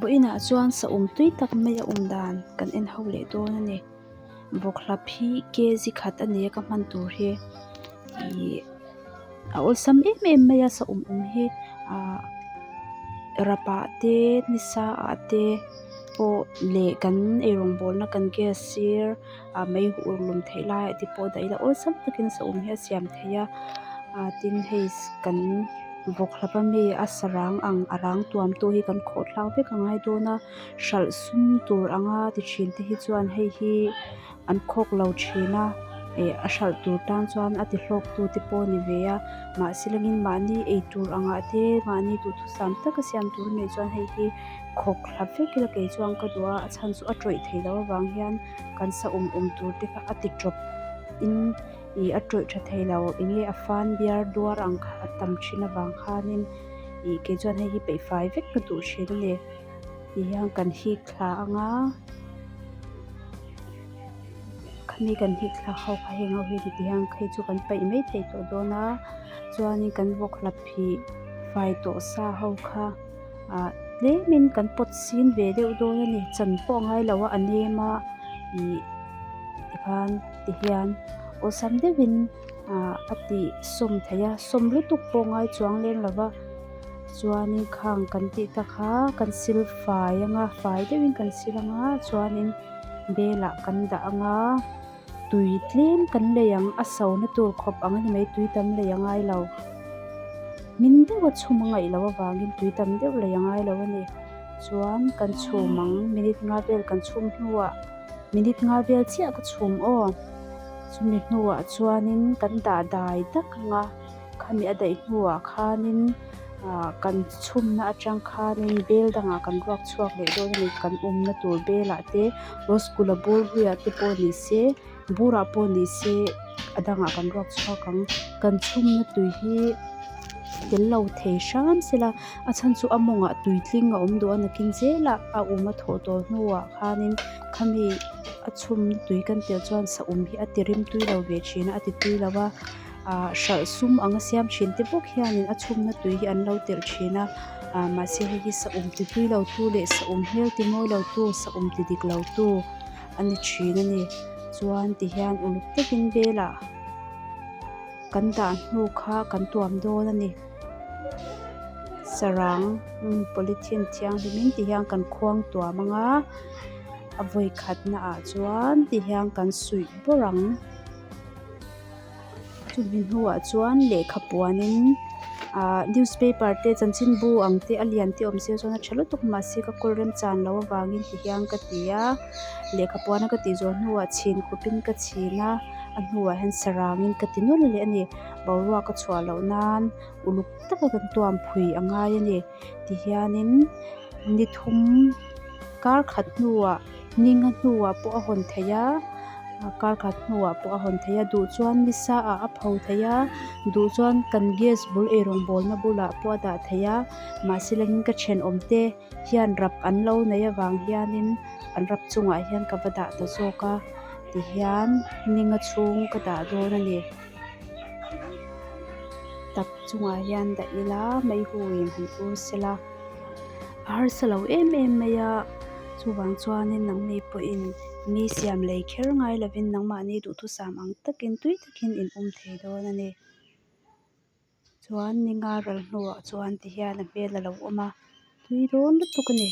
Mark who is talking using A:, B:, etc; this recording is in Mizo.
A: Vawiinah chuan saum tui tak mai a awm dan kan en ho leh dawn a ni. Vawkhlap hi kg khat a ni a ka hman tur hi ihh a awlsam em em mai a saum awm hi ahh rap ah te nisa ah te pawh leh kan eirawng bawlna kan gas sir ah mei ur lum theih lai ah te pawh dah ila awlsam takin saum hi a siam theih a ah tin hei kan vawk hlap ami a sarang ang a rang tuam tu hi kan khawh thlak vek a ngai dawn a hralh sum tur anga ti thin te hi chuan hei hi an khawk lo thin a ih a hralh tur tan chuan a ti hlawk tu te pawh a ni ve a mahse langin mahni eitur angah te mahni duhthusam taka siam tur a nih chuan hei hi khawk thla vek ila kei chuan ka duh a a chhan chu a tawih theih loh avang hian kan saum awm tur te kha a ti tawp in ih a tawih tha thei lo eng nge a fan biar duar ang kha a tam thin avang khanin ih kei chuan hei hi peih fai vek ka duh thin a ni ti hian kan hik thla ang a khami kan hik thlak ho kha heng ho hi ti hian hei chu kan paih mai thei tawh dawn a chuanin kan vawk hlap hih fai tawh sa ho kha ah tlemin kan pawt sin ve deuh dawn a ni chan pawh a ngai lo a a nem a ih tikhan tihian awlsam deuhin ah a tih sawm theih a sawm lutuk pawh a ngai chuang lem lo va chuanin khang kan tih te kha kan sil fai anga fai deuhin kan sil anga chuanin bel ah kan dah anga tui tlem kan lei ang a so na tur khawp ang a ni mai tui tam lei a ngai lo hmin deuh a chhum a ngaih loh avangin tui tam deuh lei a ngai lo a ni chuan kan chhum ang minute nga vel kan chhum hnuah minute nga vel chiah ka chhum aw chumi hnuah chuanin kan dah dai dak ang a khami a daih hnuah khanin ah kan chhumna atang khanin bel dangah kan ruak chhuak leh dawn a ni kan awmna tur belah te rosgula bur hluiah te pawh ni se burah pawh ni se a dangah kan ruak chhuak ang kan chhumna tui hi tel lo thei hram sela a chhan chu a mawngah tui tling a awm duh a nakin zelah a awm a thawh tawh hnuah khanin khami a chhumna tui kan telh chuan saum hi a ti rim tui lo ve thin a a ti tui lo a. Ah hralh sum anga siam thin te bawk hianin a chhumna tui hi an lo telh thin a ah mahse hei hi saum ti tui lo tu leh saum hmel ti mawi lo tu saum ti dik lo tu a ni thin a ni chuan tihian uluk takin velah kan dah hnu kha kan tuam dawn a ni sarang polythene thianghlimin tihian kan khuang tuam anga a vawi khatna ah chuan tihian kan suih bawrh ang. Chumi hnuah chuan lehkha puanin ahh newspaper te chanchinbu ang te a lian te awm se chuan a tha lutuk mahse ka kawl remchan loh avangin ti hian ka ti a lehkha puana ka tih zawh hnuah chhin khupin ka chhin a a hnuah hian sarangin ka ti nawlh leh a ni boruak a chhuah loh nan uluk taka kan tuam phui a ngai a ni tihianin ni thum kar khat hnuah ninga hnuah pawh a hawn theih a. Kar khat hnuah pawh a hawn theih a duh chuan ni sa ah a pho theih a duh chuan kan gas bul eirawng bawlna bulah pawh a dah theih a mahse langin ka thenawm te hian rap an lo neih avang hianin an rap chungah hian ka va dah ta zawk a tihian ninga chhung ka dah dawn a ni tap chungah hian dah ila meihu in han ur sela a harsa lo em em mai a chuvang chuanin nangni pawhin. Mi siam lei kher ngai lovin nangmahni duhthusam ang takin tui takin in awm thei dawn a ni. Chuan ni nga ral hnuah chuan tihian a hmel a lo awm a tui dawn lutuk a ni.